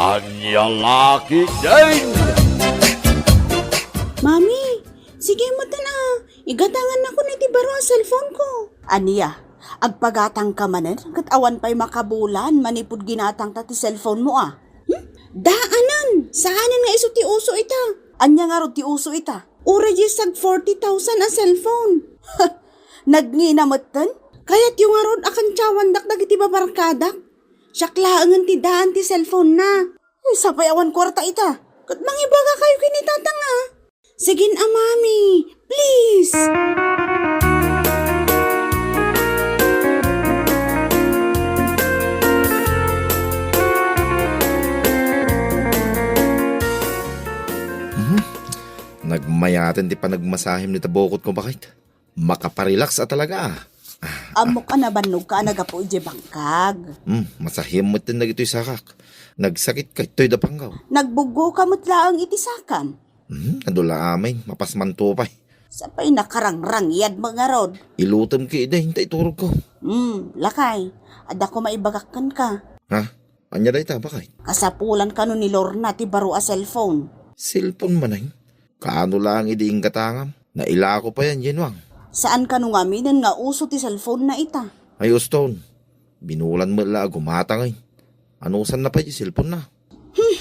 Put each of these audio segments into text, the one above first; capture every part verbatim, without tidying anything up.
Ania la ketdin? Mami, sige metten a. Igatangannakon iti baro a cellphone ko. Ania, agpagatangka manen ket awan pay makabulan manipud ginatangta ti cellphone mo a? Hmm? Daanan! Saanen nga isu ti uso ita. Ania ngarud ti uso ita? Uray diay sag forty thousand a cellphone. Nagngina metten? Kayatyo ngarud a kantiawandak dagiti babarkadak? Siak laengen ti daan ti cellphone na. Ay, sapay awan kuarta ita. Ket mangibagakayo ken ni Tatang a. Sige a, Mami. Please. Mhm. Nagmayaten ti panagmasahim dita bukotko, baket. Makaparelax a talaga, ah. Ammok a nabannogka a naggapu idiay bangkag. Hmm, masahim metten dagitoy sakak. Nagsakitka ditoy dapanggaw. Nagbuggoka met laeng iti sakam. Hmm, adu la amin, mapasmanto pay. Sapay nakarangrangyad met ngarud. Ilutem ketdi, ta iturogko. Hmm, lakay, adda koma ibagak kenka. Ha? Ania dayta, baket? Kasapulan kano ni Lorna ti baro a cellphone. Cellphone manen? Kaano laeng idi inggatangam? Nailako payen, Jenwang. Saan kano nga aminen nga uso ti cellphone na ita? Ay, uston. Binulan met la a gumatangen. Anusanna pay ti cellphone na? Hmm.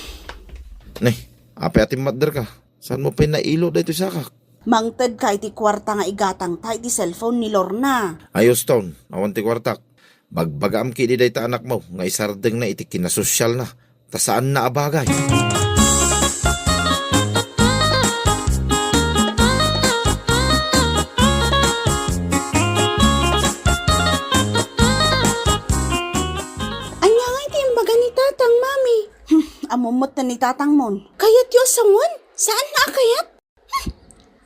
Ne, apay a timmatderka? Saanmo pay nailo daytoy sakak? Mangtedka iti kuarta nga igatangta iti cellphone ni Lorna. Ay, uston. Awan ti kuartak. Bagbagaam ketdi dayta anakmo nga isardengna iti kinasosyalna, ta saanna a bagay. Ania ngay ti imbaga ni Tatang, Mami? Hmm, ammom metten ni Tatangmon. Kayatyo a sawen? Saanna a kayat?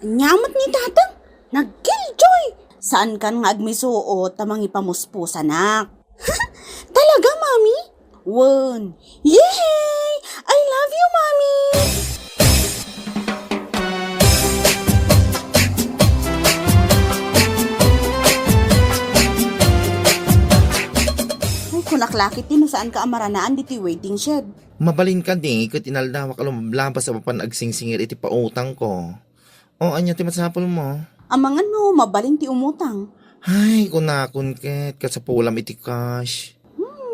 Ania met ni Tatang? Nagkilljoy! Saankan nga agmisuot a mangipamuspusanak. Talaga, Mami? Wen. Yay! I love you, Mami! Ay, kunak la ketdi no saanka a maranaan ditoy waiting shed. Mabalin kadi ket inaldawak a lumablabas a mapan agsingsingir iti pautangko. O, ania ti masapulmo? Amangan no mabalin ti umutang. Ay, kunakon ket, kasapulam iti cash. Hmm.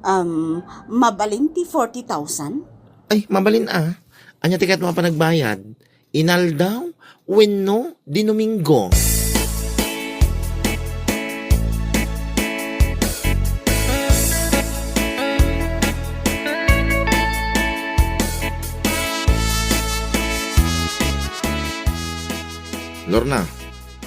Um, mabalin ti forty thousand? Ay, mabalin a. Ania ti kayatmo a panagbayad? Inaldaw wenno Dinomingo? Lorna,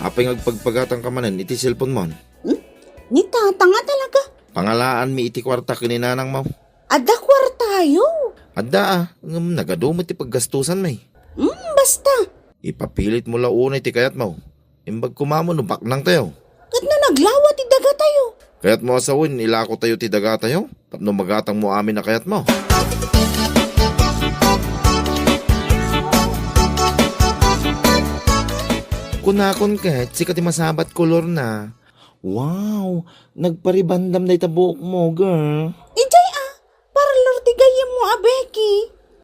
apay nga agpagpagatangka manen iti cellphone-mon? Hmm? Ni Tatang a talaga? Pangalaanmi iti kuarta ken ni nanangmo. Adda kuartayo? Adda a, ngem nagadu met ti paggastusanmi. Hmm, basta. Ipapilitmo la unay ti kayatmo. Imbag koma no baknangtayo. Ket no naglawa ti dagatayo? Kayatmo a sawen, ilakotayo ti dagatayo? Tapno magatangmo amin a kayatmo. Kunakon ket, sika ti masabatko, Lorna. Wow, nagparibandam dayta buokmo, girl. Idiay a, parlor ti gayyemmo a Becky.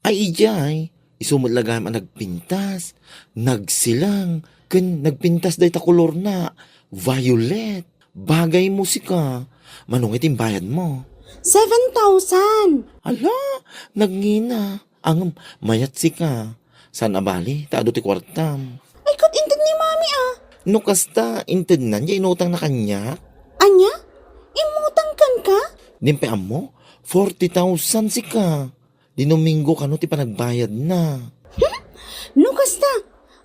Ay, idiay. Isu met la gayam a nagpintas, nagsilang, ken nagpintas dayta kolorna, violet. Bagaymo sika. Mano ngay ti imbayadmo? Seven thousand. Ala, nagngina. Ngem, mayat sika. Saan a bali, ta adu ti kuartam. Ay, ket inted ni Mami a. No kasta, intednan ya inutangna kaniak. Ania? Immutang kenka? Dinak pay ammo, forty thousand sika. Dinomingo kano ti panagbayadna. Hmm? No kasta,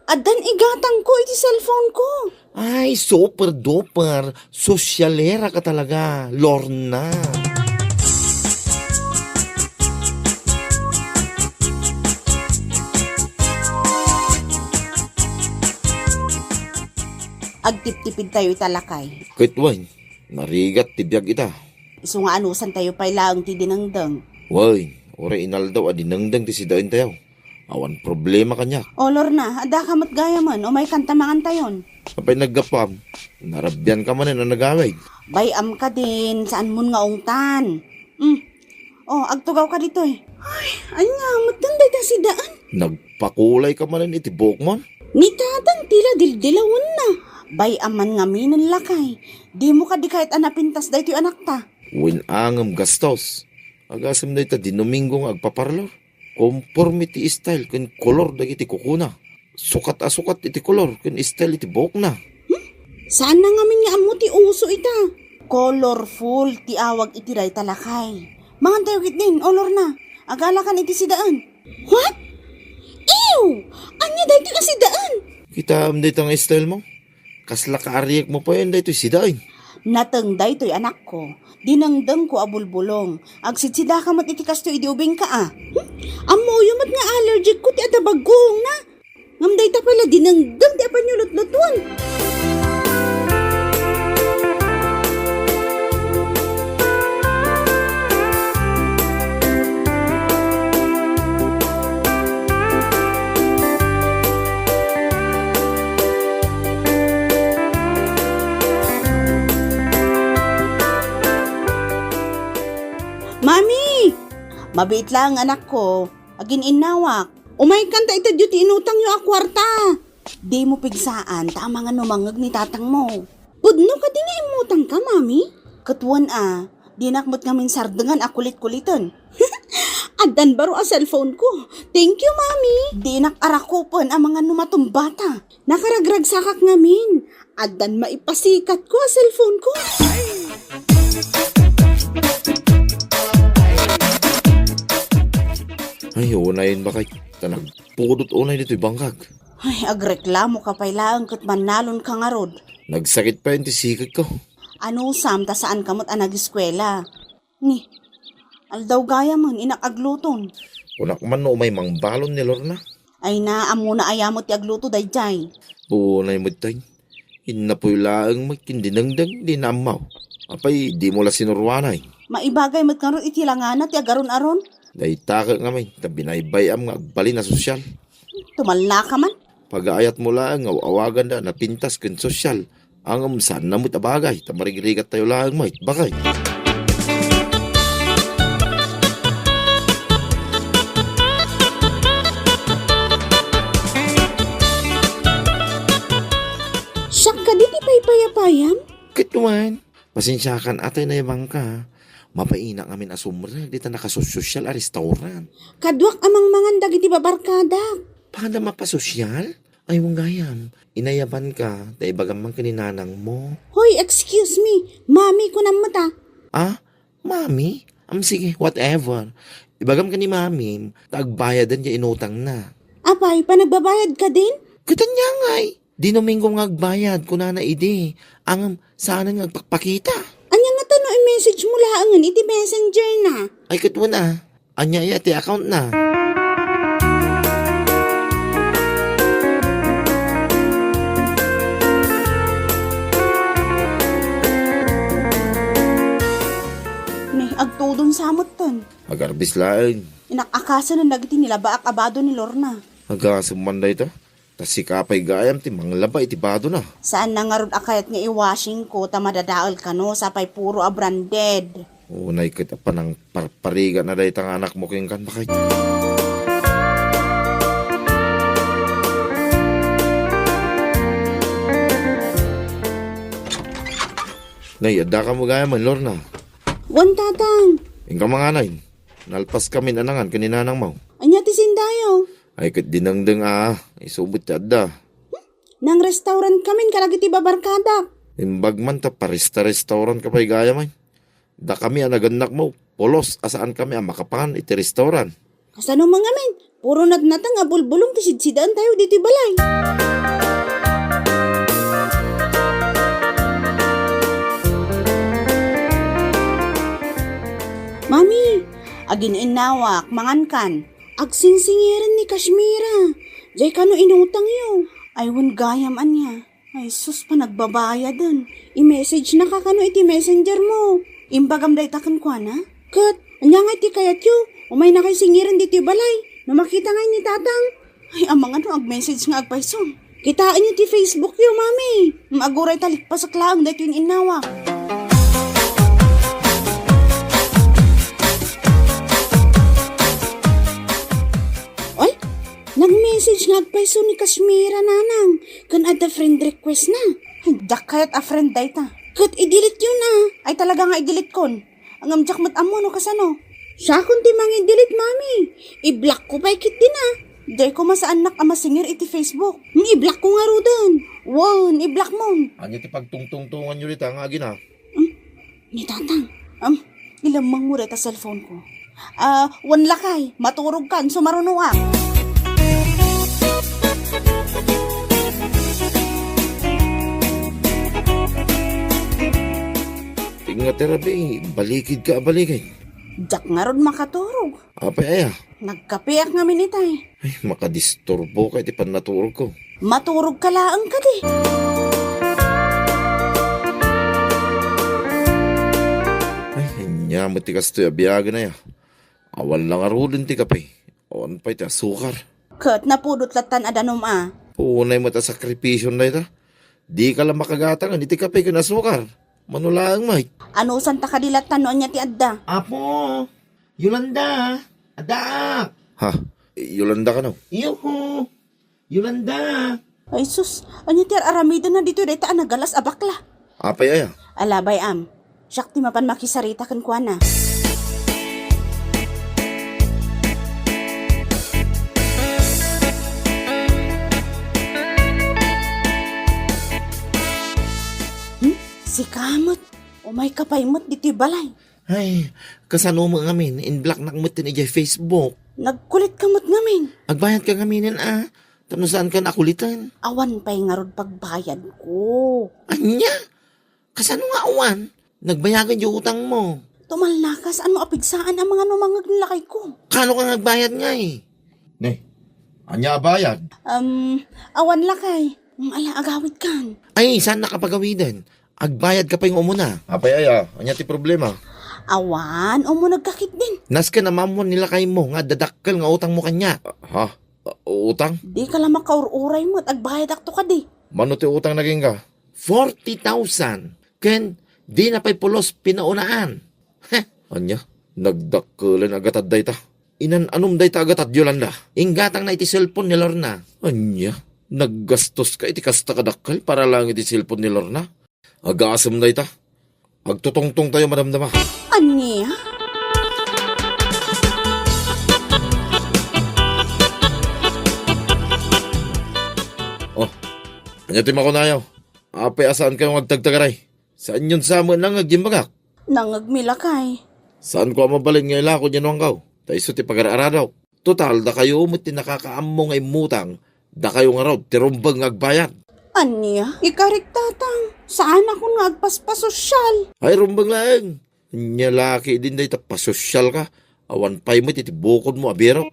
addan igatangko iti cellphone ko. Ay, super duper. Sosyalera ka talaga, Lorna. Agtiptipidtayo ita, lakay. Ket wen, narigat ti biag ita. Isu nga anusantayo pay laeng ti dinengdeng. Wen, uray inaldaw a dinengdeng ti sidaentayo. Awan problema kaniak. O, Lorna, addaka met gayamen, umaykanta mangantayon. Apay naggapuam? Narabianka manen a nagawid. Bay-am kadin, saanmon nga ungtan. Hmm. O, agtugawka ditoy. Ay, Ania, metten dayta sidaan? Nagpakulayka manen iti buokmon? Ni tatang ti la dildilawenna. Bay-am man ngaminen, lakay. Dimo kadi kayat a napintas daytoy anakta? Wen, ngem gastos. Agasem dayta Dinomingo nga agpaparlor. Komporme ti style ken kolor dagiti kukuna. Sukat a sukat iti kolor ken style iti buokna. Hmm? Saanna ngamin nga ammo ti uso ita. Colorful ti awag iti dayta, lakay. Mangantayo ketdin, o Lorna. Agalakan iti sidaan. What? Ew! Ania daytoy a sidaan? Kitaem dayta nga style mo? Kasla kaariekmo payen daytoy sidaan. Nateng daytoy, anakko. Dinengdengko a bulbulong. Agsidsidaka met iti kastoy idi ubingka a. Hmm? Ammoyo met nga allergic ko ti adda bagguongna. Ngem dayta pay la dinengdeng ti apanyo lutlutuan. Mami! Mabiit laeng, anakko. Agin-innawak. Umaykan ta itedyo ti inutangyo a kuarta. Dimo pigsaan ta amangan no mangngeg ni tatangmo. Pudno kadi nga immutangka, Mami? Ket wen a, dinak met ngamin sardengan a kulit-kuliten. Addan baro a cellphone ko. Thank you, Mami. Dinak arakupen amangan no matumbata. Nakaragragsakak ngamin. Addan maipasikatko a cellphone ko. Ay, unayen, bakay. Ta nagpudot unay ditoy bangkag. Ay, agreklamoka pay laeng ket mannalonka ngarud. Nagsakit pay ti siketko. Anusam ta saanka met a nageskuela. Ni, aldaw gayamen, inak agluton. Kunak man no umay mangbalon ni Lorna. Ay na, ammona aya met ti agluto daydiay. Unay met tay. Innapoy laeng met ken dinengdeng, di naammaw. Apay, dimo la sinuruanay. Maibagay met ngarud iti langana ti agaron-aron. Dayta ket ngamin, ta binaybay-am nga agbalin a sosyal. Tumallaka man. Pagaayatmo laeng nga aw-awaganda a napintas ken sosyal. Ngem saanna met a bagay, ta marigrigattayo laeng met, bakay. Siak kadi ti paypayapayam? Ket wen, pasensiakan a tay naibangka. Mapainak ngamin a sumrek dita nakasosyal a restaurant. Kaduak a mangmangan dagiti babarkadak. Paanda mapasosyal? Ay, wen gayam, inayabanka, ta ibagam man ken ni nanangmo. Hoy, excuse me. Mami, kunam met a. Ah? Mami? Am, sige, whatever. Ibagam ken ni Mamim, ta agbayaden ti inutangna. Apay, panagbabayad kadin? Ket ania ngay? Dinomingo nga agbayad, kunana idi. Ngem, saanen nga agpakpakita. Ania ngata no i-message mo laengen iti messenger na? Ay, ket wen a. Ania aya ti account na? Ni, agtudon sa metten. Agarbis laeng. Inak-akasen dagiti nilabaak a bado ni Lorna. Agasem man dayta. Ta sika pay gayam ti manglaba iti badona. Saanna ngarud a kayat nga i-washing ko ta madadael kano, sapay puro a branded. Unay ket a panangparparigatna dayta nga anakmo kenkan, bakay. Nay, addaka met gayam, Lorna? Wen, Tatang. Inka mangan. Nalpaskamin a nangan ken ni nanangmo. Ania ti sindayo? Ay, ket dinengdeng a, isu met ti adda. Nang-restaurant kamin kadagiti babarkadak. Imbag man ta paresta-restaurant ka pay gayam ay. Dakami a nagannakmo, pulos a saankami a makapan iti restaurant. Kasano man ngamin? Puro natnateng a bulbulong ti sidsidaentayo ditoy balay. Mami, agin-innawak, mangankan. Agsingsingiren ni Kashmira. Jay kano inutangyo? Ay, wen gayam ania. Ay, sus, panagbabayaden. I-message na ka kano iti messenger mo. Imbagam dayta kenkuana. Ket, ania nga iti kayatyo? Umay na kay singiren ditoy balay. No makita nga ni Tatang. Ay, amangan no ag-message nga agpayso. Kitaenyo ti Facebook yo, Mami. Maaguray ta likpasak laeng daytoy innawak. Message nga agpayso ni Kashmira, nanang, ken adda friend request na. Ay, diak kayat a friend dayta. Ket i-delete yo na. Ay, talaga nga i-delete kon. Ngem diak met ammo no kasano. Siakon ti mangi-delete, mami. I-block ko pay ketdi na. Dayko masaannak a masingir iti Facebook. Nga i-block ko ngaruden. Wen, i-block mon. Ania ti pagtungtungtongan yo dita nga agina? Hmm? Ni Tatang. Um, ilemmeng mo dayta cellphone ko. Ah, wen lakay, maturog kan, sumarunoak. Ingat, Rabi, balikid ka, balikid. Diak ngarud makaturog. Apay aya? Nagkapeak ngamin itay. Ay, makadisturbo ka iti pannaturog ko. Maturog ka laeng kadi. Ay, ania met ti kastoy a biagen aya. Awan la ngaruden ti kape. Awan pay ti asukar. Ket napudot lattan a danum a. Unay met a sakripisyon dayta. Di ka la makagatangen iti kape ken asukar. Mano laeng, Mike? Anusanta kadi lattan no ania ti adda? Apo! Yolanda! Addaak! Ha? Yolanda kano? Yuhu! Yolanda! Ay sus, ania ti ar-aramidenna ditoy dayta a nagalas a bakla? Apay aya? Ala, bay-am. Siak ti mapan makisarita kenkuana. Hmm? Sika met? Umayka pay met ditoy balay. Ay, kasano met ngamin, in-blocknak met ken idiay Facebook. Nagkulitka met ngamin. Agbayadka ngaminen a, tapno saanka a kuliten. Awan pay ngarud pagbayadko. Ania? Kasano nga awan? Nagbayagen diay utangmo. Tumalnaka, saanmo a pigsaan a mangano mangngeg ni lakayko. Kano ka nga agbayad ngay? Ne, ania a bayad? Um, awan lakay. Um, ala, agawidkan. Ay, saannak a pagawiden? Agbayadka pay nga umuna. Apay aya, ania ti problema? Awan, umunegka ketdin. Nasken a maammuan ni lakaymo nga adda dakkel nga utangmo kaniak. Ha? Utang? Dika la makaur-uray met, agbayadakto kadi. Mano ti utang nga agingga? Forty thousand. Ken dina pay pulos pinaunaan. Heh, ania? Nagdakkelen a gatad dayta. Inan-anom dayta a gatad, Yolanda. Inggatangna iti cellphone ni Lorna. Ania? Naggastoska iti kasta kadakkel para laeng iti cellphone ni Lorna? Agasem dayta. Agtutungtongtayo madamdama. Ania? Oh, ania ti makunayo? Apay a saankayo nga agtagtagaray? Saanyon sa met nangngeg ti imbagak? Nangngegmi lakay. Saanko a mabalin nga ilako diay nuangkaw. Ta isu ti pagar-aradok. Total, dakayo met ti nakakaammo nga immutang, dakayo ngarud ti rumbeng nga agbayad. Ania? Ikarik, Tatang. Saanakon nga agpaspasosyal. Ay, rumbeng laeng. Ania la ketdin dayta pasosyalka? Awan pay met iti bukodmo a birok.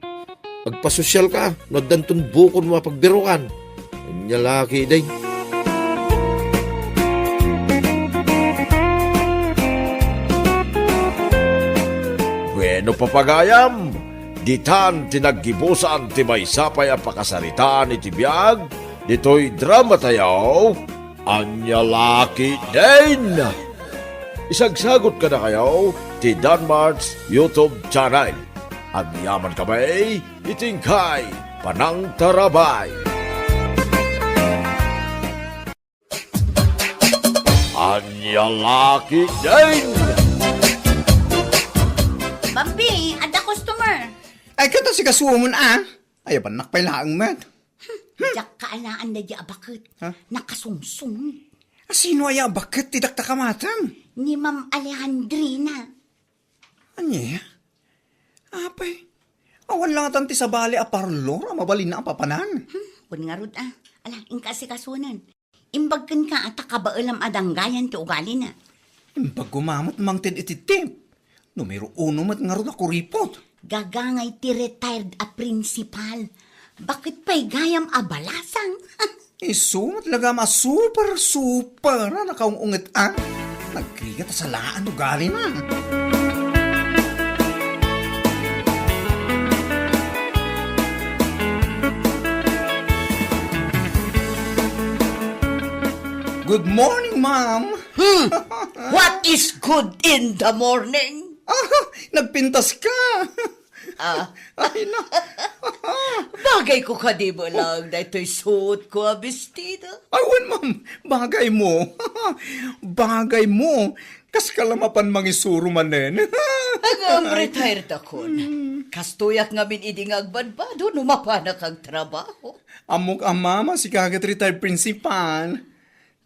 Agpasosyalka no addanton bukodmo a pagbirokan. Ania la ketdin. Bueno, papagayam, ditan ti naggibusan ti maysa pay a pakasaritaan iti biag ditoy dramatayo. Ania la ketdin? Isagsagot kadakayo ti Danmart's YouTube channel. Agyamankami iti inkay panangtarabay. Ania la ketdin? Bambi, adda customer. Ay, ket asikasuom a. Ayabannak pay laeng met. Hmm, diak kaalaan daydiay a baket. Ha? Nakasungsong. A, sino aya a baket ti dakta kamatam? Ni Ma'am Alejandrina. Ania? Apay, awan la ngatan ti sabali a parlor a mabalinna a papanan. Hmm, wen ngarud a. Ala, inka asikasunen. Imbag kenka a ta kabaelam a danggayan ti ugalina. Imbag koma met mangted iti tip. Numero uno met ngarud a kuripot. Gagangay ti retired a principal. Baket pay gayam a balasang. Isu met lagam a super, super a nakaung-unget a. Nagrigat a salaan ugalina. Good morning, ma'am. Hmm. What is good in the morning? Ah, nagpintas ka. Ah. Ay, na. Bagay ko kadi met laeng daytoy suot ko a bestida. Awan, ma'am. Bagay mo. Bagay mo. Kas ka la mapan mangisuro manen. Ngem retired akon. Hmm. Kastoyak ngamin idi nga agbadbado no mapanak agtrabaho. Ammok a, ma'am, a sika ket retired principal.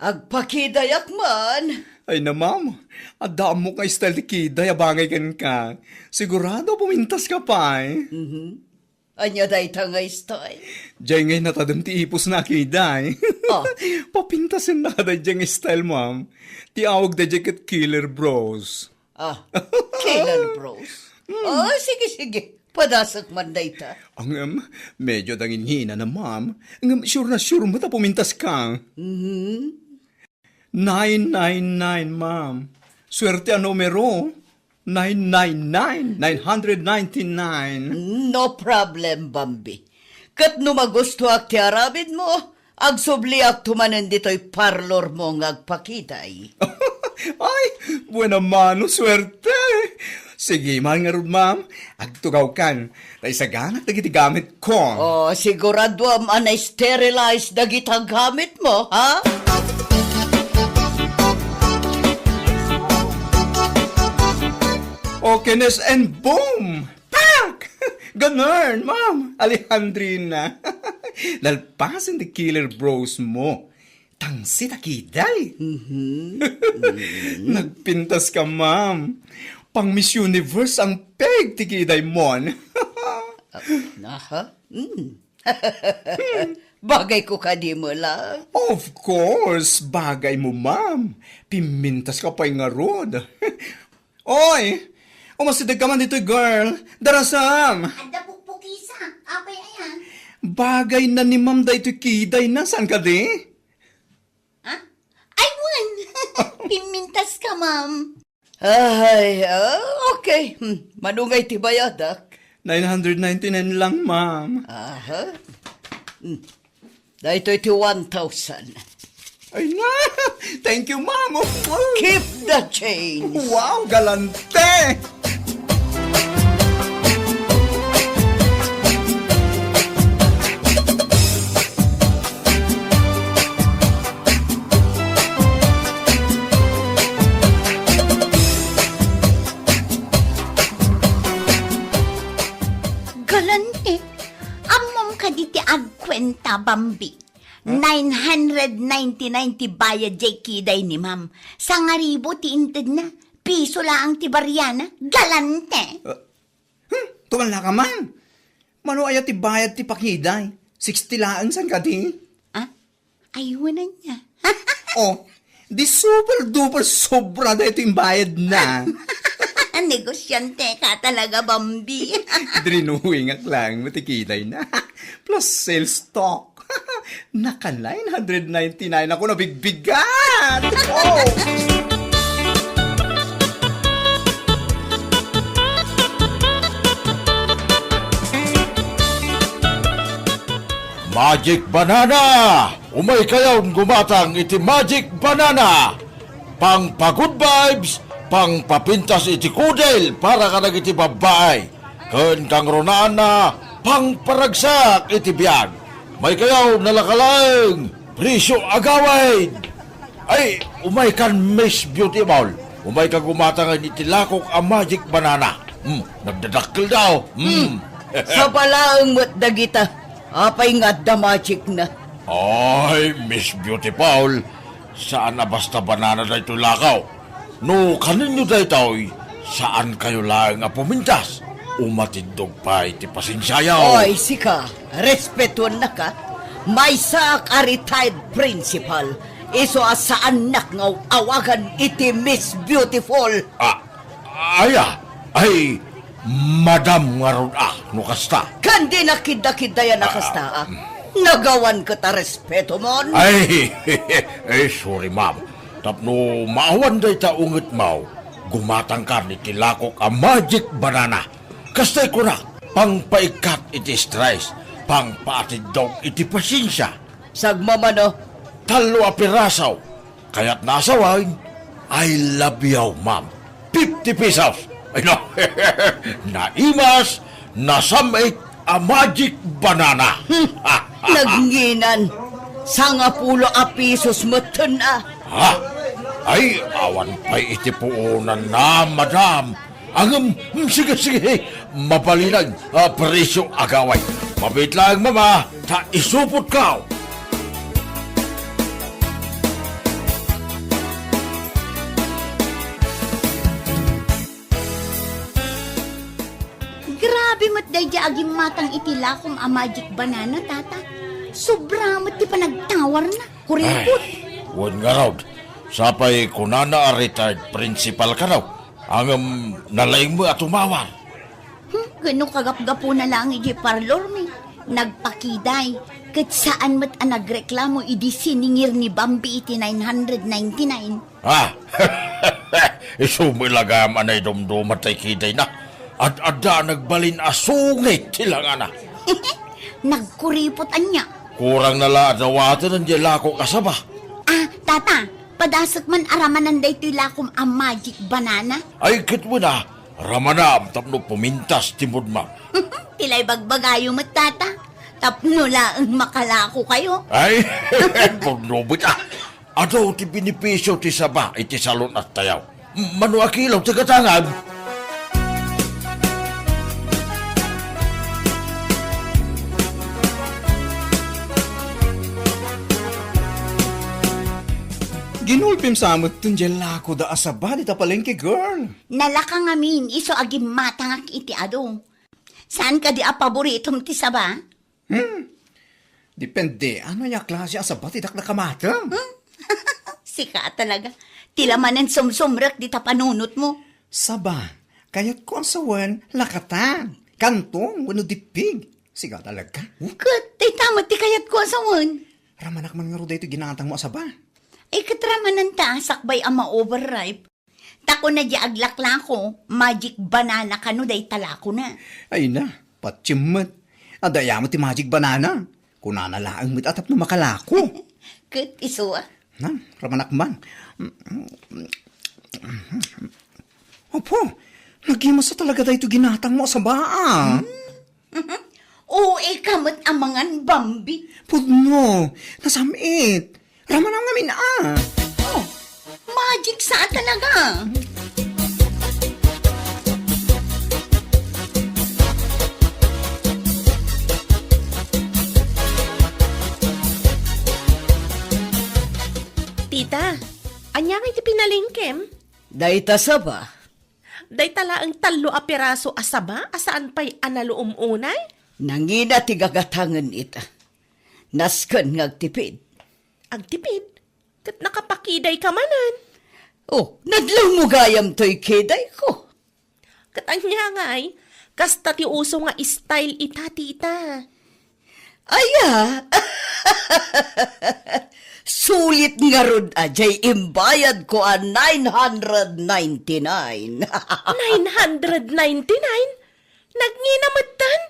Agpakidayak man. Ay na, ma'am. Adda ammok nga style ti kiday a bangay kenka. Sigurado pumintas ka pay. Mhm. Ania dayta nga style? Jay ngay natadem ti ipusna a kiday. Ah. Papintasenna ka dayjay nga style, ma'am. Ti awag dayjay ket Killer Bros. Ah, Killer Bros. Hmm. Ah, sige, sige. Padasek man dayta. Ngem, medyo dangin hinana, ma'am. Ngem, sure na sure met a pumintas ka. Mhm. Nine nine nine, ma'am. Swerte a numero. Nine nine nine, nine hundred ninety-nine. No problem, Bambi. Ket no magustuak ti aramid mo, agsubliak to manen ditoy parlor mo nga agpakiday. Ay, buena mano, swerte. Sige man ngarud, ma'am. Agtugawkan. Ta isaganak dagiti gamitko. Oh, siguraduam a na-sterilize dagita gamitmo, ha? Okay, Nes, and boom! Pak! Ganun, Ma'am Alejandrina. Nalpasen ti Killer Bros mo. Tangsit a kiday. Mhm. Nagpintas ka, ma'am. Pang Miss Universe ang peg ti kiday mon. Ah, aha. Mm. Bagay ko kadi met la. Of course, bagay mo, ma'am. Pimintas ka pay ngarud. Oy, umasideg ka man ditoy, girl. Darasam. Adda pukpukisa. Apay aya? Bagay na ni ma'am daytoy kiday na. Saan ka di? Ha? Ay, wen! Pimintas ka, ma'am. Ay, ah, okay. Hmm, mano ngay ti bayadak? Nine hundred ninety-nine lang, ma'am. Aha. Hmm. Daytoy ti one thousand. Ay na! Thank you, ma'am. Keep the change. Wow, galante! Galante, ammom kadi ti agkuenta, Bambi? Ah? Nine hundred ninety-nine ti bayad jay kiday ni ma'am. Sangaribu ti intedna. Piso laeng ti bariana. Galante! Ah, hmm, tumala ka man. Mano aya ti bayad ti pakiday? Sixty laeng, saan kadi? Ah? Ay, wen aya. Oh, di super duper sobra daytoy imbayad na. Negosyante ka talaga, Bambi. Drinowingak lang mo ti kiday na. Plus sales talk. Naka nine hundred ninety-nine ako nabigbigan. Oh! Magic Banana! Umay kayon gumatang iti Magic Banana! Pangpa-good vibes, pangpapintas iti kudel para kadagiti babbai, ken kangrunaanna, pangparagsak iti biag. Umay kayo nalaka laeng, presyo agawid! Ay, umay kan Miss Beautiful. Umay ka gumatangan iti lakok a Magic Banana. Hmm, nagdadakkel daw. Hmm. Hmm. Saba laeng met dagita. Apay nga adda magic na? Ay, Miss Beautiful, saan a basta banana daytoy lakaw. No kaninyo daytoy, saan kayo laeng a pumintas. Umatiddog pay ti pasensiayo. Oy, sika, respetuennaka. Maysaak a retired principal. Isu a saannak nga awagan iti Miss Beautiful. Ah, aya, ay, madam ngarud a, no kasta. Ken di nakidda-kiddayan a kasta, ah. Ah, mm. Nagawan ket a respeto mon. Ay, ay, sorry, ma'am. Tapno maawan dayta unget maw, gumatang kan iti lakok a Magic Banana. Kastay kuna, pangpaikkat iti stress, pangpaatiddog iti pasensia. Sagmamano. Tallo a piraso. Kayatna a sawen, I love you, ma'am. Fifty pesos. Ay, no. Naimas, nasam-it, a magic banana. Hmm, nagnginan. Sangapulo a pisos metten a. Ha? Ay, awan pay iti puonanna, madam. Ngem, mm, sige, sige. Mabalin a presio, agaway. Mabiit laeng, mama, ta isupotko. Grabe met daydiay a gimmatang iti lakom a magic banana, tata. Sobra met ti panagtawarna. Kuripot. Ay, wen ngarud, sapay kunana a retired principal kano, ngem nalaing met a tumawar. Hmm, ket no kagapgapuna laeng idiay parlormi, nagpakiday, ket saan met a nagreklamo idi siningir ni Bambi iti nine hundred ninety-nine. Ah, isu met la gayam a naidumduma tay kidayna. Ad-adda nagbalin a sungit ti langana. Nagkuripot ania? Kurangna la a dawaten diay lakok a saba. Ah, tata, padasek man a ramanan daytoy lakom a magic banana. Ay, ket wen a, ramanam tapno pumintas ti mudmam. Ti la ibagbagayo met, tata. Tapno laeng makalakokayo. Ay, pudno met a. Adu ti benepisio ti saba iti salun-attayo. Mano a kilo ti gatangam? Ginulpim sa met ti lakoda a saba dita palengke, girl. Nalaka ngamin, isu a gimmatangak iti adu. Saan kadi a paboritom ti saba? Hmm. Depende, ania a klase a saba ti dakdakamatem? Hmm? Sika talaga. Ti la manen sumsumrek dita panunotmo. Saba, kayatko a sawen, lakatan, kanton, wenno dippig. Sika talaga. Ket, dayta met ti kayatko a sawen. Ramanak man ngarud daytoy ginatangmo a saba. Ay, ket ramananta, sakbay a ma-overripe. Ta kuna diay aglaklako, magic banana kano dayta lakona. Ay na, patiem met. Adda aya met ti magic banana. Kunana laeng met a tapno makalako. Ket isu a. Na, ramanak man. Apo, nagimasa talaga daytoy ginatangmo a saba a. O, ika met a mangan, Bambi. Pudno, nasam-it. Ramanam ngamin a. Oh, magic sa talaga. Tita, ania ngay ti pinalengkem? Dayta saba. Dayta laeng tallo a piraso a saba a saan pay a naluom unay? Nangina ti gagatangen ita. Nasken nga agtipid. Agtipid? Ket nakapakidayka manen. Oh, nadlawmo gayam toy kidayko. Ket ania ngay, kasta ti uso nga style ita, tita. Aya! Sulit ngarud a diay imbayadko a nine hundred ninety-nine. Nine hundred ninety-nine? Nagngina metten?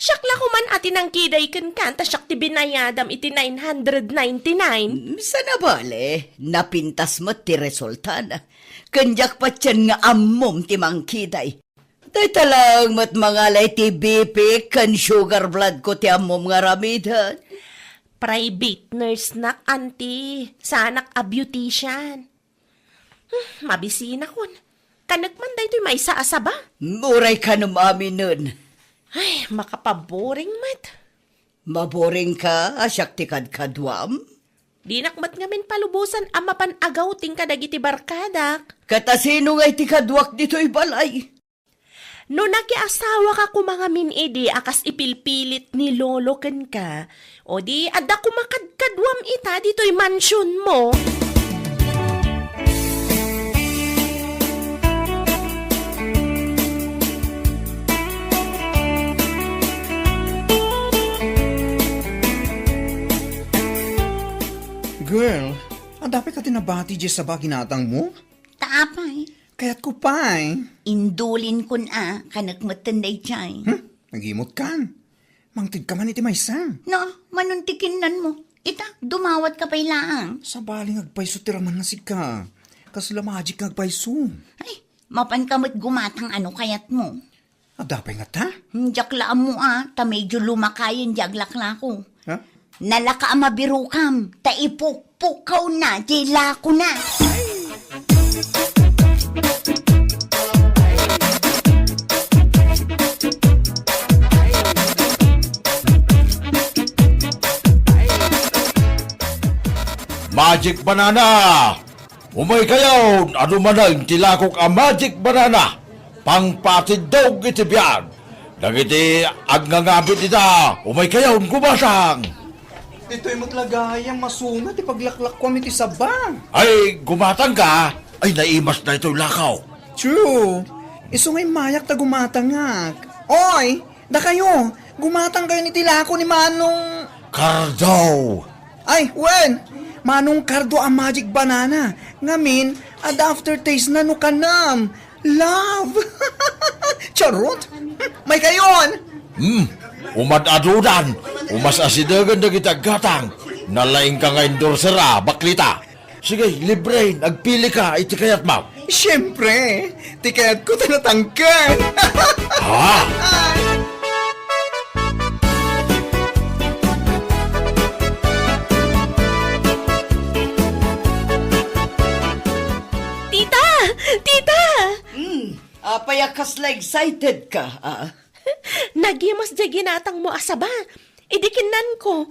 Siak la koman a ti nangkiday kenka, ta siak ti binayadam iti nine hundred ninety-nine. Mm, saan a bale, napintas met ti resultana. Ken diak patien nga ammom ti mangkiday. Dayta laeng met mangala iti B P ken sugar blood ko ti ammom nga aramiden. Private nurse nak, auntie. Saanak a beautician. Hmm, mabisinakon. Kanek man daytoy maysa a saba. Uray kanem aminen. Ay, makapaboring met. Maboringka a siak ti kadkaduam? Dinak met ngamin palubosan a mapan agawting kadagiti barkadak. Ket a sino ngay ti kaduak ditoy balay? No nakiasawaka koma ngamin idi a kas ipilpilit ni Lolo kenka, o di adda koma kadkaduam ita ditoy mansionmo. Girl, adda pay kadi nabati diay saba a ginatangmo? Ta apay? Kayatko pay. Indulinkon a, kanek metten daydiay. Hmm? Nagimutkan. Mangtedka man iti maysa. No, mano ti kinnanmo? Ita, dumawatka pay laeng. Sabali nga agpayso ti raman nga sika. Kasla magic nga agpayso. Ay, mapanka met gumatang a no kayatmo. Adda pay ngata? Hmm, diak la ammo a, ta medyo lumakayen di aglaklako. Ha? Nalaka a mabirokam, ta ipukpukkawna di lakona. Magic banana! Umaykayon, adu manen ti lakok a magic banana, pangpatiddog iti biag. Dagiti agngangabi dita, umaykayon, gumatang! Ditoy met la gayam masuna ti paglaklakuam iti saba. Ay, gumatangka? Ay, naimas daytoy lakaw. True. Isu nga immayak ta gumatangak. Oy, dakayo, gumatangkayon iti lako ni Manong Cardo. Ay, wen! Manong Cardo a magic banana. Ngamin, adda aftertaste na no kanam. Love! Charot! Maykayon! Hmm, umad-adudan. Umas-asidegen dagiti aggatang. Nalaingka nga endorser a, baklita. Sige, libre, agpilika iti kayatmo. Siempre, ti kayatko ta natangken. Ha? Tita! Tita! Hmm, apay a kasla excited ka, ah? Nagimas diay ginatangmo a saba. Idi kinnanko,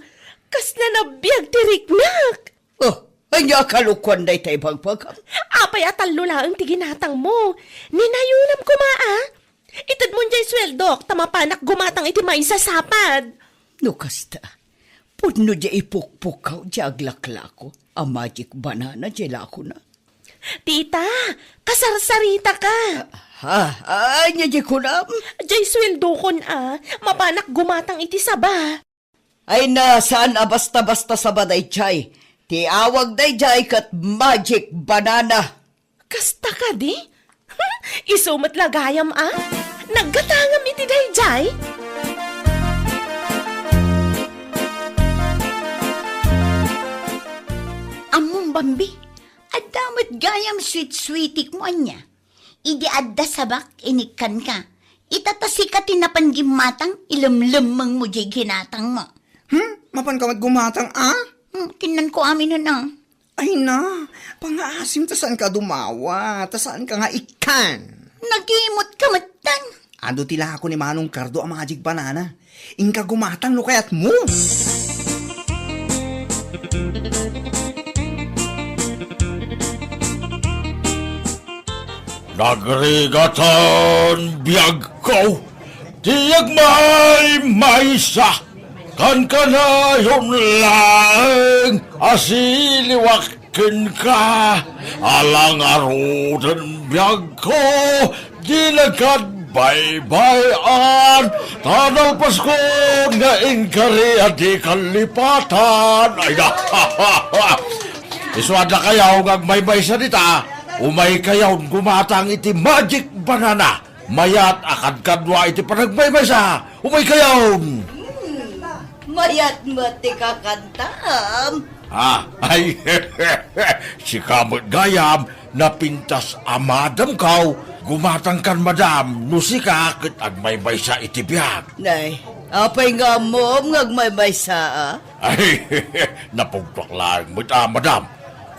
kasla nabiag ti riknak. Oh, ania a kalokuan dayta ibagbagam? Apay a tallo laeng ti ginatangmo? Ninayonam koma a. Itedmon diay sueldok ta mapanak gumatang iti maysa sapad. No kasta, pudno diay ipukpukkaw diay aglaklako a magic banana diay lakona. Tita, kasarsarita ka. Ha? Ania diay kunam? Diay sueldokon a, mapanak gumatang iti saba. Ay na, saan a basta-basta saba daydiay. Ti awag daydiay ket magic banana. Kasta kadi? Isu met la gayam a? Naggatangam iti daydiay? Ammom, Bambi, adda met gayam sweet-sweetikmo ania? Idi adda sabak, inikkanka. Ita ta sika ti napan gimmatang, ilemlemmengmo diay ginatangmo. Hmm? Mapanka met gumatang a? Hmm, kinnanko aminen a. Ay na, pangaasim ta saanka a dumawa, ta saanka nga ikkan. Nagimot ka metten. Adu ti lako ni Manong Cardo a magic banana. Inka gumatang no kayatmo. Nagrigatan biagko ti agmaymaysa, kankanayon laeng a siliwak kenka, ala ngaruden biagko, di nagkadbaybay-an, ta nalpaskon nga inkari a di kallipatan. Ay, na. Isu a dakayo nga agmaymaysa dita, umaykayon gumatang iti magic banana. Mayat a kadkadua iti panagmaymaysa. Umaykayon! Hmm, mayat met ti kakantam. Ah, ay, sika met gayam, napintas a madamkaw, gumatangkan madam, no sika ket agmaymaysa iti biag. Nay, apay nga ammom nga agmaymaysa a? Ay, napugtuak laeng met a, madam.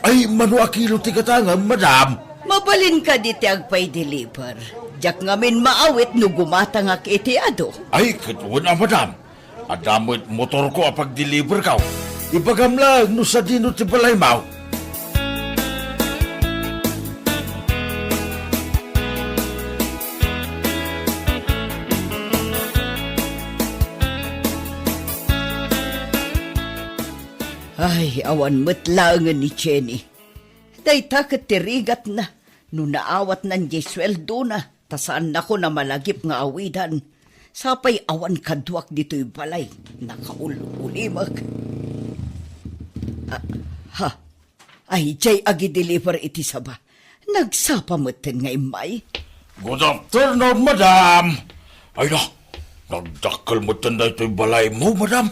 Ay, mano a kilo ti gatangem, madam? Mabalin kadi ti agpaideliver. Diak ngamin maawit no gumatangak iti adu. Ay, ket wen a, madam. Adda met motorko a pagdeliverkaw. Ibagam laeng no sadino ti balaymaw. Ay, awan met laengen ni Jenny. Dayta ket ti rigatna no naawatnan diay sueldona, ta saannakon a malagip nga awidan. Sapay awan kaduak ditoy balay, nakaul-ulimek. Ah, ha, ay, diay agideliver iti saba. Nagsapa metten nga immay. Good afternoon, madam. Ay na, nagdakkel metten daytoy balaymo, madam.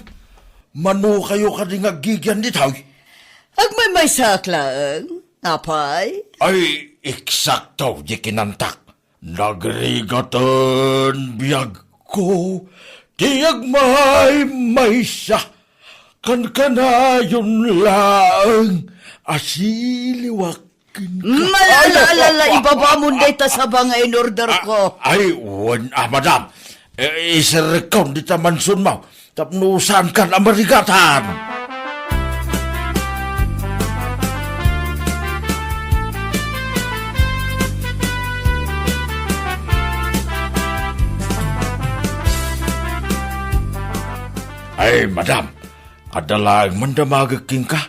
Mano kayo kadi nga aggigian ditoy? Agmaymaysaak laeng, apay? Ay, eksakto di kinantak. Nagrigaten biagko ti agmaymaysa, kankanayon laeng a siliwak kenka. Ay, ala, ala, ala, ibabamon dayta saba nga in-order ko. Ay, wen, ah, madam. Eh, iserrekkon dita mansionmo tapno saankan a marigatan. Ay, madam, adda laeng mandamagek kenka,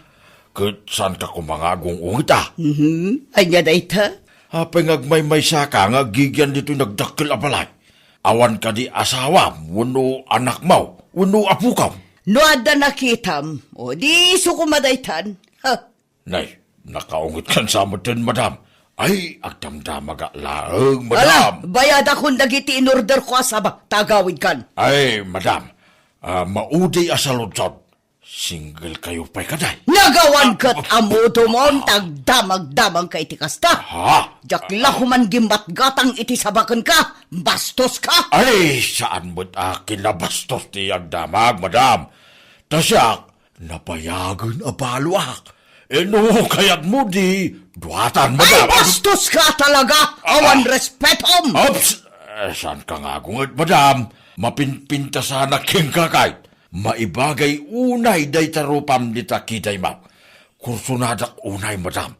ket saanka koma nga agung-ungit, a. Mhm. Ania dayta? Apay nga agmaymaysaka nga agigian ditoy nagdakkel a balay? Awan kadi asawam wenno anakmo wenno apokam? No adda nakitam, o di isu koma daytan. Ha? Nay, nakaungitkan sa metten, madam. Ay, agdamdamagak laeng, madam. Ala, bayadakon dagiti in-order ko a saba, ta agawidkan. Ay, madam, ah, maudi a saludsod. Single kayo pay kadi? Nagawan ket amudomon, ta agdamagdamangka iti kasta. Ha? Diak la koman gimmatgatang iti saba kenka. Bastoska. Ay, saan met a kinabastos ti agdamag, madam. Ta siak, nabayagen a baloak. Eh, no kayatmo, di duatan, madam. Ay, bastoska talaga. Awan respetom. Oops! Eh, saanka nga agunget, madam? Mapinpintasanak kenka kay. Maibagay unay dayta rupam dita kidaymaw. Kursonadak unay, madam.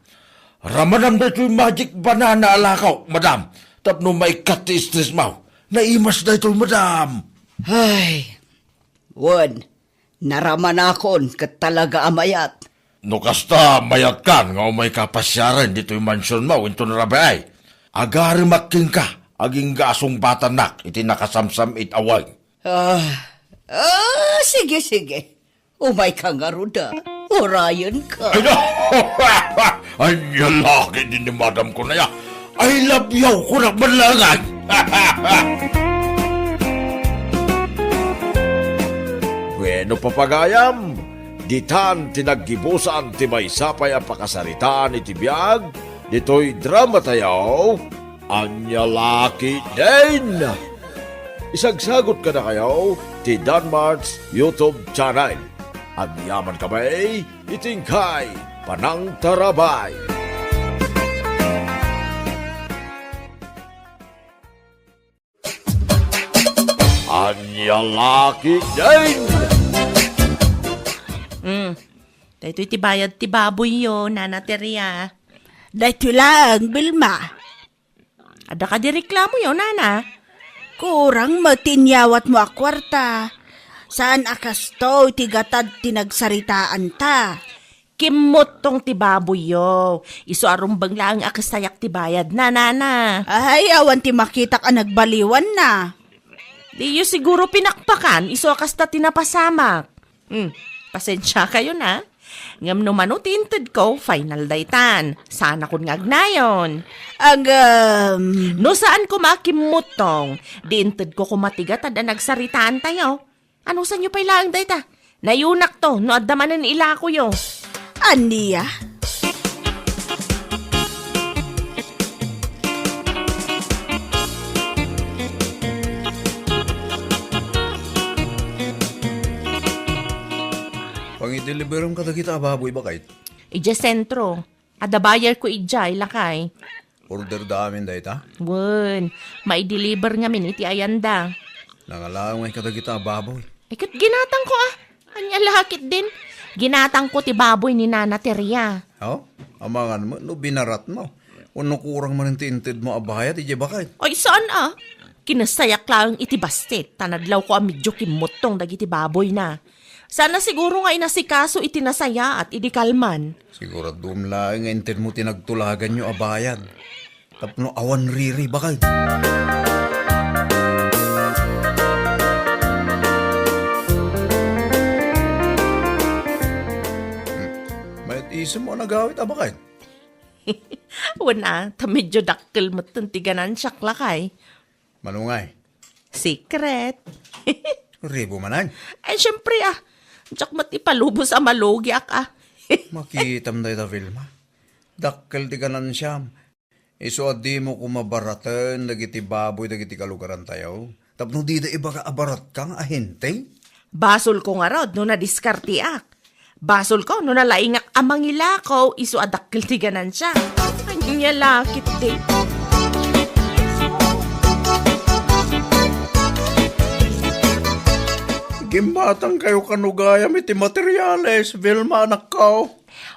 Ramanam daytoy magic banana a lakaw, madam. Tapno maikkat ti stressmaw. Naimas daytoy, madam. Ay, wen, naramanakon ket talaga a mayat. No kasta, mayatkan nga umayka pasiaren ditoy mansionmo inton rabii. Agaremak kenka, agingga a sungbatannak iti nakasamsam-it a wine. Ah, ah, sige, sige. Umayka ngarud a. Urayenka. Ay, no! Ania la ketdin ni madam ko, nay, a. I love you, kunak man laeng. Bueno, papagayam, ditan ti naggibusan ti maysa pay a pakasaritaan iti biag ditoy dramatayo, Ania la ketdin. Isagsagot kadakayo ti Danmart's YouTube channel. Agyamankami iti inkay panangtarabay. Ania la ketdin. Mm. Daytoy ti bayad ti baboyyo, Nana Teria. Daytoy laeng, Vilma. Adda kadi reklamoyo, Nana? Kurang met ti inyawatmo a kuarta. Saan a kastoy ti gatad ti nagsaritaanta. Kimmuttong ti baboyyo. Isu a rumbeng laeng a kastayak ti bayadna, Nana. Ay, awan ti makitak a nagbaliwanna. Diyo siguro pinakpakan, isu a kasta ti napasamak. Hmm, pasensiakayon, a. Ngem no mano ti intedko, final daytan. Saanakon nga agnayon. Agam. No saan koma a kimmuttong, di intedko koma ti gatad a nagsaritaantayo. Anusanyo pay laeng dayta? Nayonakto no adda manen ilakoyo. Ania? Pangideliberem kadagita a baboy, baket? Idiay sentro. Adda bayarko idiay, lakay. Order da amin dayta? Wen, maideliver ngamin iti ayanda. Nangalaw ngay kadagita a baboy. Ay, ket ginatangko, a. Ania la ketdin? Ginatangko ti baboy ni Nana Teria. Oh, amangan met no binaratmo. Wenno kurang manen ti intedmo a bayad idiay baket? Ay, saan, a. Kinastayak laeng iti bassit, ta nadlawko a medio kimmuttong dagiti baboyna. Saan a siguro nga inasikaso iti nasayaat idi kalman. Siguradom laeng nga intedmo ti nagtulaganyo a bayad. Tapno awan riri, baket. Hmm. Mayat isemmo a nagawid a baket? Wen a, ta medio dakkel metten ti ganansiak, lakay. Mano ngay? Secret. Ribo manen? Ay, siyempre, a. Diak met ipalubos a malugiak, a. Makitam dayta, Vilma. Dakkel ti ganansiam. Isu a dimo koma baraten dagiti baboy dagiti kalugarantayo, tapno dida ibaga a baratka nga ahente? Basolko ngarud no nadiskarteak. Basolko no nalaingak a mangilako isu a dakkel ti ganansia. Ania la ketdi. Gimmatangkayo kano gayam iti materiales, Vilma, anakko?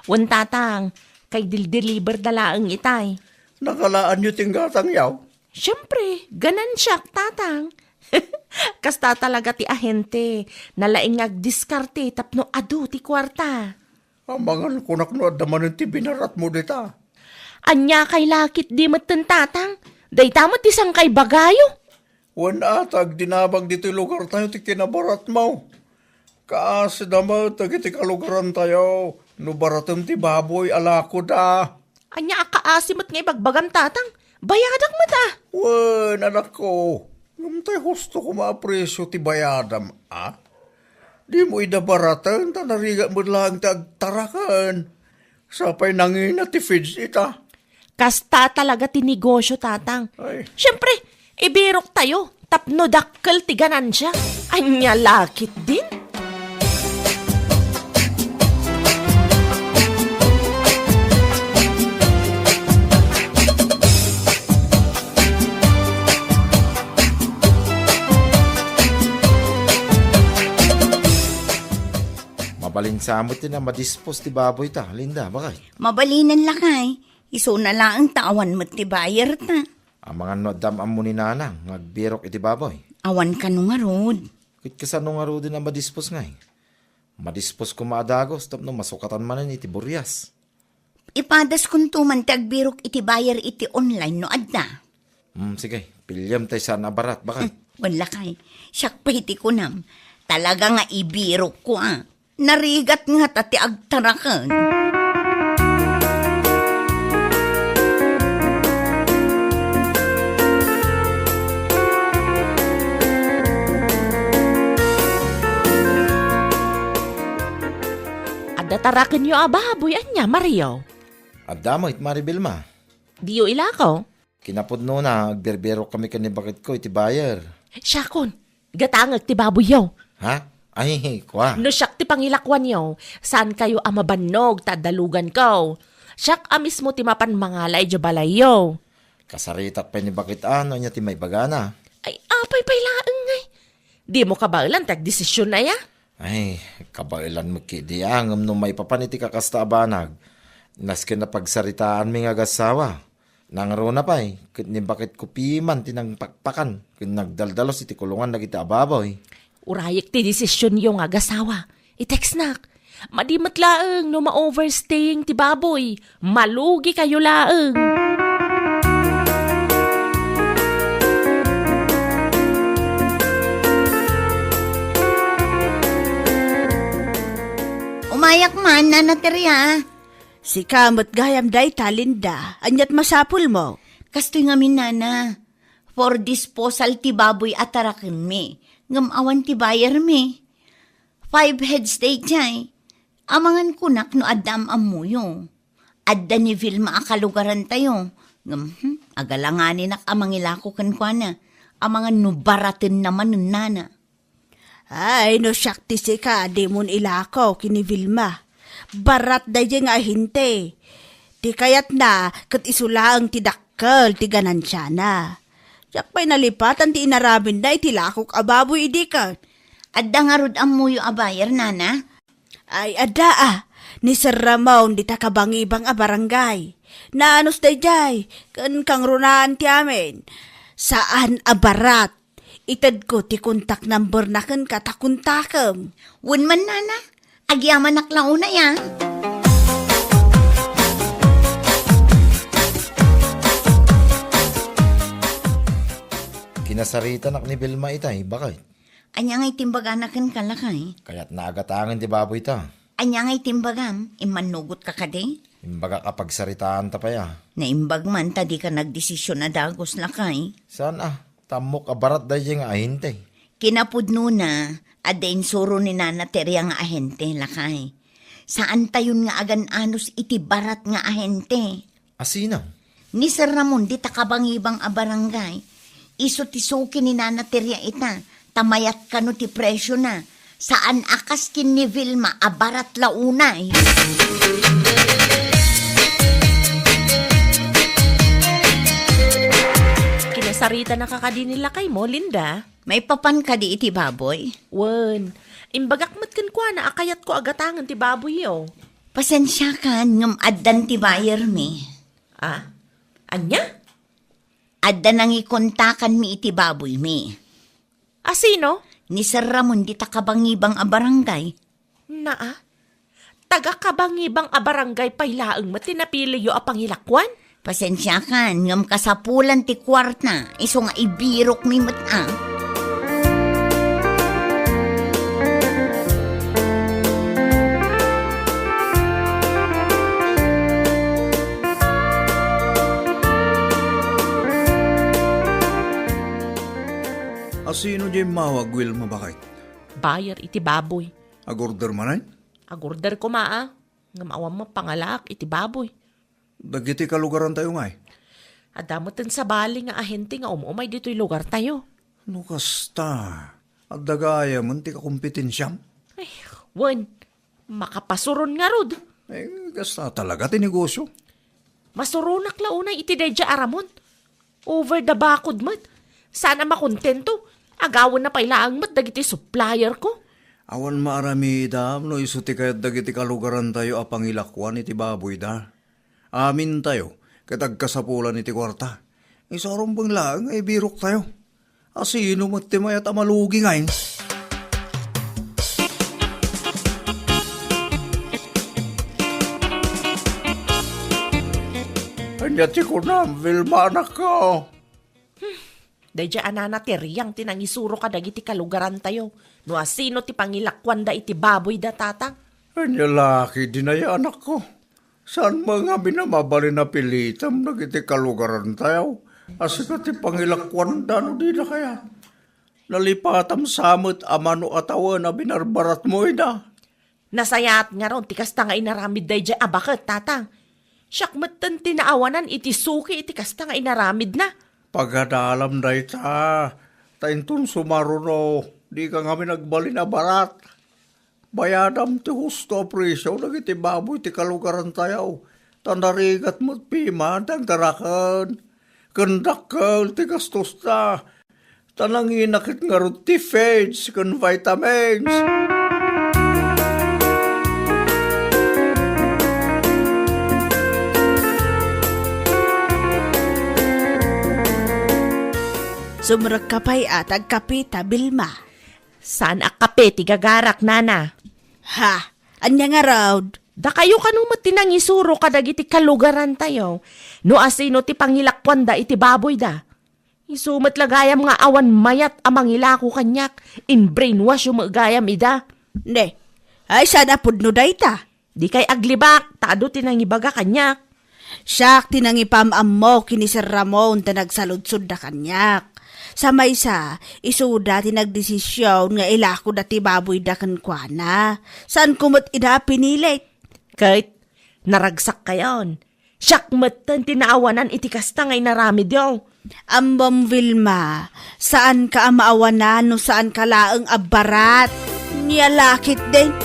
Wen, Tatang, kay dildeliberda laeng itay. Nakalaanyo ti inggatangyo? Siempre, ganansiak, Tatang. Kasta talaga ti ahente, nalaing nga agdiskarte tapno adu ti kuarta. Amangan kunak no adda manen ti binaratmo dita. Ania kay la ketdi metten, Tatang? Dayta met ti sangkay bagayo. Wen a, ta agdinamag ditoy lugartayo ti kinabaratmo. Kaasida met dagiti kalugarantayo no baratem ti baboy a lakoda. Ania a kaasi met nga ibagbagam, Tatang? Bayadak met a. Wen, anakko, ngem tay husto koma a presio ti bayadam, a? Dimo ida baraten ta narigat met laeng ti agtaraken. Sa pay nangina ti feeds ita. Kasta talaga ti negosio, Tatang. Ay. Siyempre, ibiroktayo tapno dakkel ti ganansia. Ania la ketdin? Mabalin sa met ti namadispos ti baboyta, Linda, bakay? Mabalinen, lakay. Isuna laeng ta awan met ti buyer ta. Amangan no adda am-ammo ni Nana nga agbirok iti baboy. Awan kano ngarud. Ket kasano ngaruden a madispos ngay? Madispos koma a dagus tapno masukatan manen iti burias. Ipadaskonto man ti agbirok iti buyer iti online no adda. Hmm, sige, piliem tay saan a barat, bakay? Hmm, wen lakay. Siak pay ti kunam. Talaga nga ibirokko a. Narigat ngata ti agtaraken. Adda tarakenyo a baboy, ania, Mario? Adda met, Mari Vilma. Diyo ilako? Kinapudnona, agbirbirok kami ken ni baketko iti buyer. Siakon, gatangek ti baboyyo. Ha? Ay, kua. No siak ti pangilakuanyo, saankayo a mabannog ta adda luganko. Siak a mismo ti mapan mangala idiay balayyo. Kasaritak pay ni baket a no ania ti maibagana. Ay, apay pay laeng ngay. Dimo kabaelan ti agdesisionna aya? Ay, kabaelan met ketdi a, ngem no maipapan iti kakasta a banag, nasken a pagsaritaanmi nga agassawa. Nangruna pay, ket ni baketko piman ti nangpakpakan ken nagdaldalus iti kulongan dagiti ababoy. Urayek ti desisionyo nga agasawa. I-textnak. Madi met laeng no ma-overstaying ti baboy. Malugikayo laeng. Umayak man, Nana Teria. Sika met gayam dayta, Linda. Aniat masapulmo? Kastoy ngamin, Nana. For disposal ti baboy a tarakenmi, ngem awan ti buyermi. Five heads daydiay. Amangan kunak no adda am-ammoyo. Adda ni Vilma a kalugarantayo. Ngem, hmm, agalanganinak a mangilako kenkuana. Amangan no baratenna manen, Nana. Ay, no siak ti sika, dimon ilako ken ni Vilma. Barat daydiay nga ahente. Ti kayatna, ket isu laeng ti dakkel ti ganansiana. Siak pay nalipatan ti inaramidna iti lakok a baboy idi ket. Adda ngarud ammoyo a buyer, Nana? Ay, adda a. Ni Sir Ramon dita kabangibang a barangay. Naanus daydiay, ken kangrunaan ti amin. Saan a barat. Itedko ti contact number na kenka ta kontakem. Wen man, Nana, agyamanak la unay a. Kinasaritanak ni Vilma itay, bakay? Ania ngay ti imbagana kenka, lakay? Kayatna a gatangen ti baboyta. Ania ngay ti imbagam? Immannugotka kadi? Imbagak a pagsaritaanta pay a. Naimbag man ta dika nagdesisyon a dagus, lakay. Saan a? Ta ammok a barat daydiay nga ahente. Kinapudnona, adda insuro ni Nana Teria nga ahente, lakay. Saantayon nga agan-anus iti barat nga ahente. A sino? Ni Sir Ramon dita kabangibang a barangay, isu ti suki ni Nana Teria ita, ta mayat kano ti presiona. Saan a kas ken ni Vilma a barat la unay. Kinasaritanaka kadi ni lakaymo, Linda? Maipapan kadi iti baboy? Wen, imbagak met kenkuana a kayatko a gatangen ti baboyyo. Pasensiakan, ngem addan ti buyer mi. Ah? Ania? Adda nangikontakanmi iti baboymi. A sino? Ni Sir Ramon dita kabangibang a barangay. Naa? Taga kabangibang a barangay pay laeng met ti napiliyo a pangilakuan? Pasensiakan, ngem kasapulan ti kuarta, isu nga ibirokmi met a. A sino diay immawag, Wilma, baket? Buyer iti baboy. Agorder manen? Agorder koma a. Ngem awan met pangalaak iti baboy. Dagiti kalugarantayo ngay? Adda metten sabali nga ahente nga um-umay ditoy lugartayo. No kasta, adda gayamen ti kakompetensiam? Ay, wen, makapasuron ngarud. Eh, kasta talaga ti negosyo. Masuronak la unay iti daydiay a Ramon. Over the bakod met. Saan a makontento. Agawenna pay laeng met dagiti supplierko. Awan maaramidam no isu ti kayat dagiti kalugarantayo a pangilakuan iti baboyda. Amintayo ket agkasapulan iti kuarta. Isu a rumbeng laeng nga ibiroktayo. A sino met ti mayat a malugi ngay? Ania ti kunam, Vilma, anakko? Hmm. Daydiay a Nana Teriang ti nangisuro kadagiti kalugarantayo no asino ti pangilakuanda iti baboyda, Tatang. Ania la ketdin aya, anakko? Saan met ngamin a mabalin a pilitem dagiti kalugarantayo a sika ti pangilakuanda no dida kayat? Nalipatam sa met a mano a tawen a binarbaratmo ida. Nasayaat ngarud ti kasta nga inaramid daydiay a baket, Tatang. Siak metten ti naawanan iti suki iti kasta nga inaramidna. Pagadalam dayta, ta inton sumaruno, dika ngamin agbalin a barat. Bayadam ti husto a presio dagiti baboy ti kalugarantayo, ta narigat met piman ti agdaraken. Ken dakkel ti gastosta, ta nangina ket ngarud ti feeds ken vitamins. Sumrekka pay a ti agkape ta, Vilma. Saan a kape ti gagarak, Nana. Ha? Ania ngarud? Dakayo kano met ti nangisuro kadagiti kalugarantayo no asino ti pangilakuanda iti baboyda. Isu met la gayam nga awan mayat a mangilako kaniak, in-brainwash yo met gayam ida. Ne, ay, saan a pudno dayta? Dikay aglibak, ta adu ti nangibaga kaniak. Siak ti nangipam-ammo ken ni Sir Ramon ta nagsaludsodda kaniak. Sa maysa, isuda ti nagdesision nga ilakoda ti baboyda kenkuana. Saanko met ida a pinilit. Ket, naragsak kayon. Siak metten ti naawanan iti kasta nga inaramidyo. Ammom, Vilma, saanka a maawanan no saanka laeng a barat. Nia la ketdin.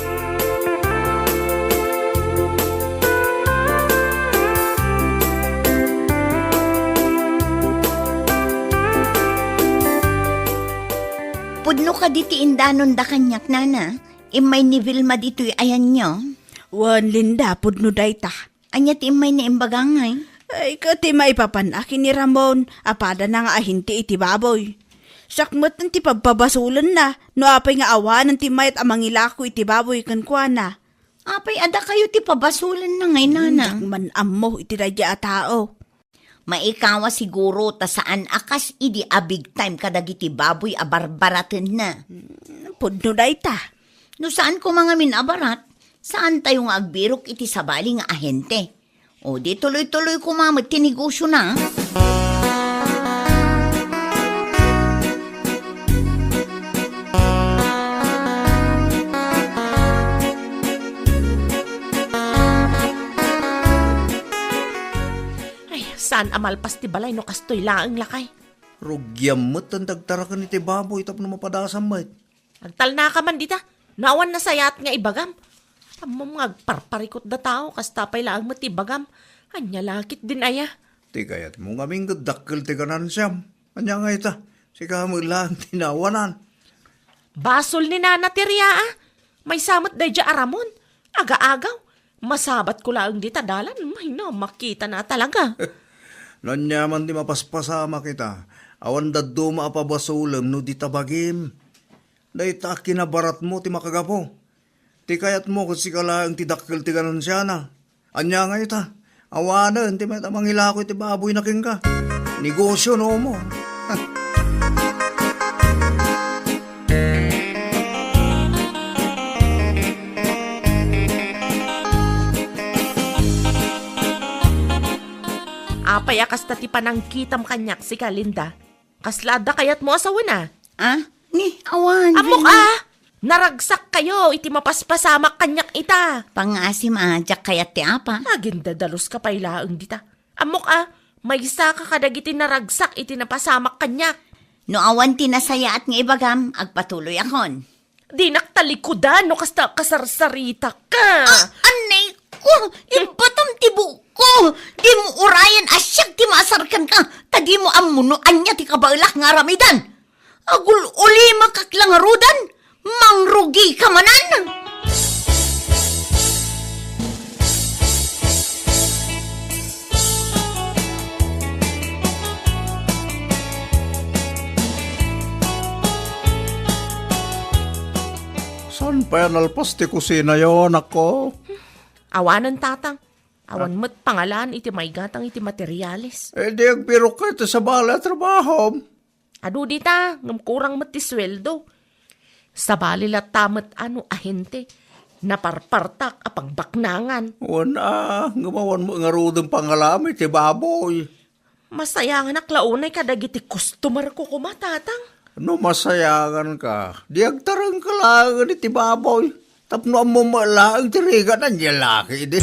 Pudno kadi ti indanonda kaniak, Nana? Immay ni Vilma ditoy ayanyo? Wen, Linda, pudno dayta. Ania ti immay nga imbaga ngay? Ay, ket ti maipapan-ak ken ni Ramon a padana nga ahente iti baboy. Siak met ti pabpabasolenna no apay nga awanen ti mayat a mangilako iti baboy kenkuana. Apay a dakayo ti pabasolenna ngay, Nana? Diak man ammo iti daydiay a tao. Maikawa siguro ta saan a kas idi a big time kadagiti baboy a barbaratenna. Hmm, pudno dayta. No saan koma ngamin a barat, saantayo nga agbirok iti sabali nga ahente. O di tuloy-tuloy koma met ti negosiona. Ay, Saan a malpas ti balay no kastoy laeng, lakay. Rugiam met ta agtaraken iti baboy tapno mapadasam met. Agtalnaka man dita, no awan nasayaat nga ibagam. Ammom nga agparparikut da tao, kasta pay laeng met ti ibagam. Ania la ketdin aya? Ti kayatmo ngamin ket dakkel ti ganansiam. Ania nga ita? Sika met laeng ti naawanan. Basol ni Nana ti ria, a. Maysa met daydiay a Ramon. Aga-agaw. Masabatko laeng dita dalan. Ay, no, makitana talaga. No ania man ti mapaspasamak ita, awan dadduma a pabasolem no dita bagim. Dayta a kinabaratmo ti makagapu. Ti kayatmo ket sika laeng ti dakkel ti ganansiana. Ania nga ita? Awanen ti mayat a mangilako iti baboyna kenka. Negosio no mo. Apay a kasta ti panangkitam kaniak, sika, Linda? Kasla adda kayatmo a sawena? Ah? Ni, awan, Ammok Rina. A! Naragsak kayo iti mapaspasamak kaniak ita. Pangasim a, diak kayat ti apa. Agindadalus ka pay laeng dita. Ammok a, maysa ka kadagiti naragsak iti napasamak kaniak. No awan ti nasayaat nga ibagam, agpatuloyakon. Dinak talikudan no kasta kasarsarita ka. Ah, anay ko, ibatam ti buok ko. Dimo urayen a siak ti maasar kenka, ta dimo ammo no ania ti kabaelak nga aramidan. Agul-ulimek la ngaruden, mangrugika manen. Saan pay a nalpas ti kusinayo, anakko? Awanen, tatang. Awan Ah. met pangalaan iti maigatang iti materiales. Eh, di agbirok ka iti sabali a trabahom. Adu dita, ngem kurang met ti sueldo. Sabali latta met a no ahente, naparpartak a pagbaknangan. Wen a, ngem awan met ngaruden pangalam iti baboy. Masayanganak la unay kadagiti customer ko koma, tatang. No masayangan ka, di agtareng ka laeng iti baboy. Tapno ammom laeng ti rigat, ania la ketdi.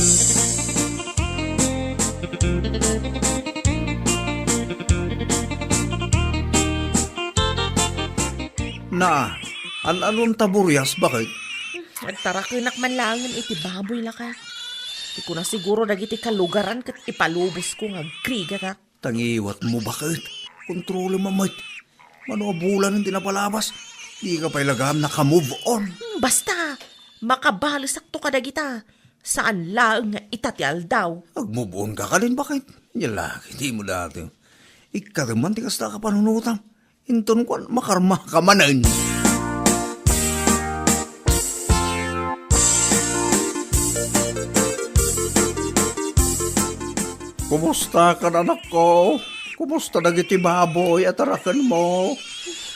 Na, an-anon ta burias, baket? Agtarakenak man laengen iti baboy, lakay. Ti kuna siguro dagiti kalugaran ket ipalubosko nga agrigakak. Tangiwat mo, baket? Kontrolem met. Mano a bulan ti napalabas? Di ka pay lagam naka-move on. Hmm, basta, makabalesakto kadagita. Saan laeng nga ita ti aldaw. Ag-move on ka kadin, baket? Nia la ketdi mo dati. Ikkatem man ti kasta a kapanunotam. Inton kuan, makarma ka manen. Kumusta ka, anakko? Kumusta dagiti baboy a tarakenmo?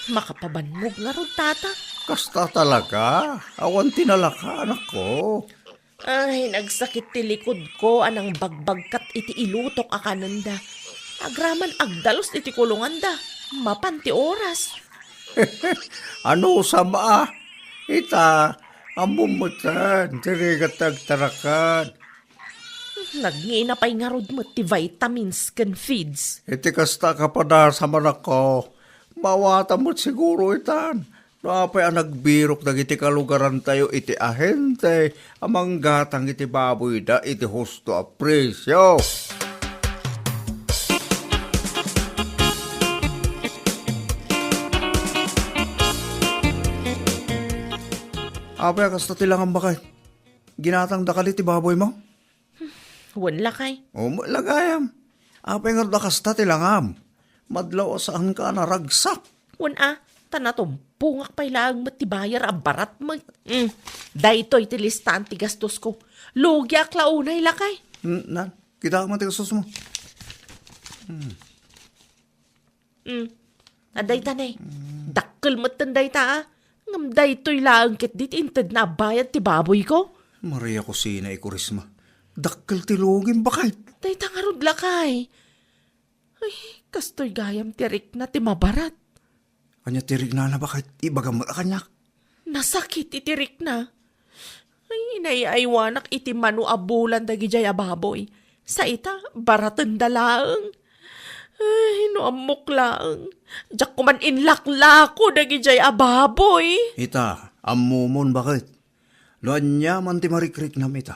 Makapabannog ngarud, tata. Kasta talaga. Awan ti nalaka, anakko. Ay, nagsakit ti likudko a nangbagbagkat iti ilutok a kanenda. Agraman agdalus iti kulonganda. Mapan ti oras. Anusam a? Ita, ammom metten, ti rigat ti agtaraken. Nagngina pay ngarud met ti vitamins ken feeds. Iti kasta a kapadasam, anakko, maawatam met siguro itan. No apay a nagbirok dagiti kalugarantayo iti ahente a manggatang iti baboyda iti husto a presio. Apay a kasta ti langam, baket? Ginatangda kadi ti baboymo? Wen, lakay. O, met la gayam. Apay ngarud a kasta ti langam? Madlaw a saanka a naragsak. Wen a, ta natumpongak pay laeng met ti bayar a barat met. Mm, daytoy ti listaan ti gastosko. Lugiak la unay, lakay. Mm, nan, kita man ti gastos mo. Mm. Mm. Adda ita ne. Mm. Dakkel metten dayta, a. Ngem daytoy laeng ketdi ti intedna a bayad ti baboyko. Maria Cosina y Curisma. Dakkel ti lugim, baket. Dayta ngarud, lakay. Ay, kastoy gayam ti rikna ti mabarat. Ania ti riknana, baket? Ibagam met a kaniak. Nasakit iti rikna. Ay, inay-aywanak iti mano a bulan dagidiay a baboy. Sa ita, baratenda laeng. Ay, no ammok laeng. Diak koman inlaklako dagidiay a baboy. Ita, ammomon baket. No aniaman ti marikriknam ita.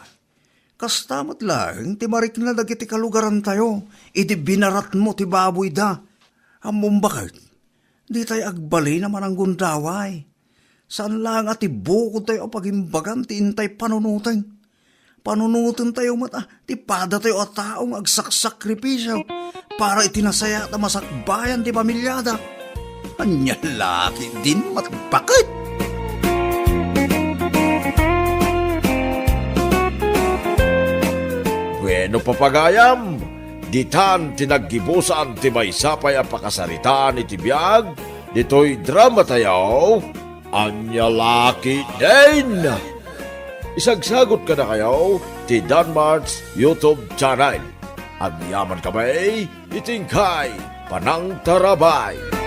Kasta met laeng ti marikna dagiti kalugarantayo idi binaratmo ti baboyda. Ammom baket, ditay agbalin a mananggundaway. Saan laeng a ti bukodtayo a pagimbagan ti intay panunoten. Panunotentayo met a ti padatayo a tao nga agsaksakripisio para iti nasayaat a masakbayan ti pamiliada. Ania la ketdin met baket? Bueno, papagayam, ditan ti naggibusan ti maysa pay a pakasaritaan iti biag ditoy dramatayo, Ania la ketdin. Isagsagot kadakayo ti Danmart's YouTube channel. Agyamankami iti inkay panangtarabay.